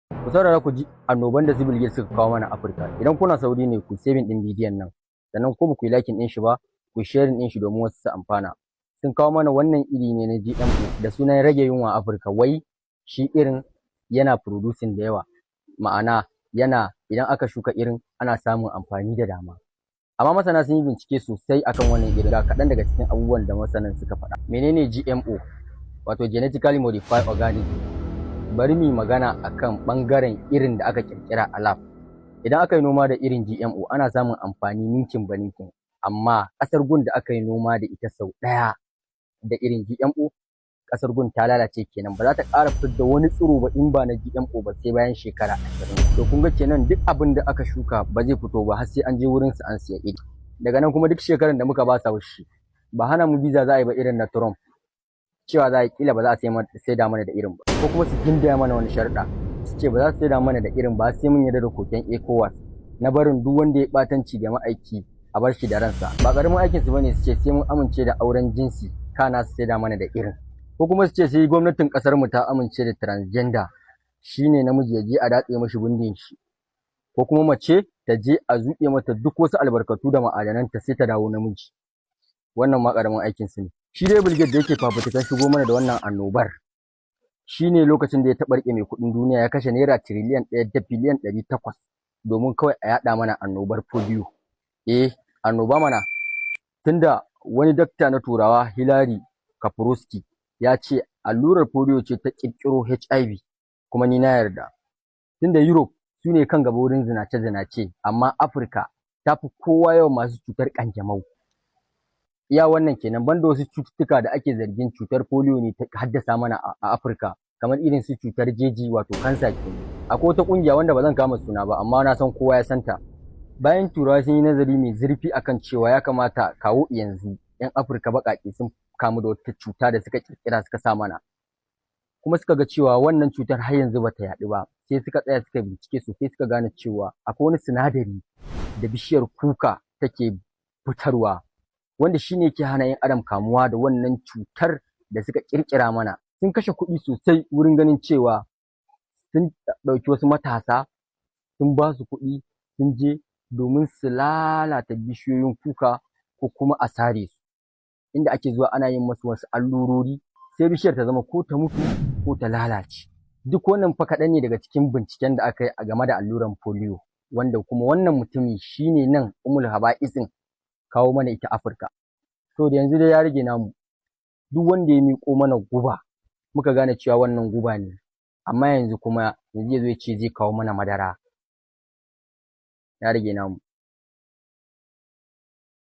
Ku saurara ku ji annoban da su Bill Gates suka kawo mana Afirka. Idan kuna sauri ne, ku saving din bidiyon nan, sannan ko ba ku yi liking din shi ba, ku sharing din shi domin wasu su amfana. Sun kawo mana wannan iri ne na GMO da sunan rage yunwa a Afirka. Wai shi irin yana producing da yawa, ma'ana yana idan aka shuka irin ana samun amfani da dama. Amma masana sun yi bincike sosai akan wannan irin. Ga kaɗan daga cikin abubuwan da masanan suka faɗa. Menene GMO, wato genetically modified organism? Bari mu yi magana akan ɓangaren irin da aka ƙirƙira a lab. Idan aka yi noma da irin GMO, ana samun amfani ninkin ba ninkin, amma ƙasar gun da aka yi noma da ita sau ɗaya da irin GMO, ƙasar gun ta lalace kenan, ba za ta ƙara fitar da wani tsiro ba in ba na GMO ba sai bayan shekara 20. To kun ga kenan duk abin da aka shuka ba zai fito ba har sai an je wurin su an siya iri. Daga nan kuma duk shekaran da muka ba sa shi, ba hana mu biza za a yi ba irin na Trump, cewa za a yi kila ba za a saida mana da irin ba, ko kuma su gindaya mana wani sharuɗa su ce ba za su saida mana da irin ba sai mun yarda da koken ECOWAS na barin duk wanda ya ɓatanci ga ma'aiki a bar shi da ransa. Ba ƙaramin aikin su bane su ce sai mun amince da auren jinsi kana su saida mana da irin, ko kuma su ce sai gwamnatin ƙasar mu ta amince da transgender, shine namiji ya je a datse mashi bindin shi, ko kuma mace ta je a zuƙe mata duk wasu albarkatu da ma'adananta sai ta dawo namiji. Wannan ma ƙaramin aikin su ne. Shi dai Bill Gates da yake fafutukan shigo mana da wannan annobar, shine lokacin da ya taɓa riƙe mai kuɗin duniya ya kashe naira tiriliyan 1 da biliyan 800 domin kawai a yaɗa mana annobar polio. Eh, annoba mana, tunda wani dakta na Turawa, Hilary Kaprowski, ya ce allurar polio ce ta ƙirƙiro HIV, kuma ni na yarda, tunda Europe su ne kan gaba wurin zinace-zinace, amma Afirka ta fi kowa yawan masu cutar ƙanjamau. Iya wannan kenan, banda wasu cututtuka da ake zargin cutar polio ne ta haddasa mana a Afirka, kamar irin su cutar jeji, wato kansa kenan. Akwai wata ƙungiya wanda ba zan kama suna ba, amma na san kowa ya santa. Bayan Turawa sun yi nazari mai zurfi akan cewa ya kamata kawo yanzu 'yan Afirka baƙaƙe sun kamu da wata cuta da suka ƙirƙira suka sa mana, kuma suka ga cewa wannan cutar har yanzu bata yaɗu ba, sai suka tsaya suka bincike sosai, suka gane cewa akwai wani sinadari da bishiyar kuka take fitarwa wanda shine yake hana 'yan adam kamuwa da wannan cutar da suka ƙirƙira mana. Sun kashe kuɗi sosai wurin ganin cewa sun ɗauki wasu matasa, sun ba su kuɗi, sun je domin su lalata bishiyoyin kuka ko kuma a sare su, inda ake zuwa ana yin masu wasu allurori sai bishiyar ta zama ko ta mutu ko ta lalace. Duk wannan fa kaɗan ne daga cikin binciken da aka yi a game da alluran polio, wanda kuma wannan mutumi shine nan ummul haba'isin kawo mana ita Afirka. To da yanzu dai ya rage namu, duk wanda ya miƙo mana guba muka gane cewa wannan guba ne, amma yanzu kuma yanzu ya zo ya ce zai kawo mana madara, ya rage namu.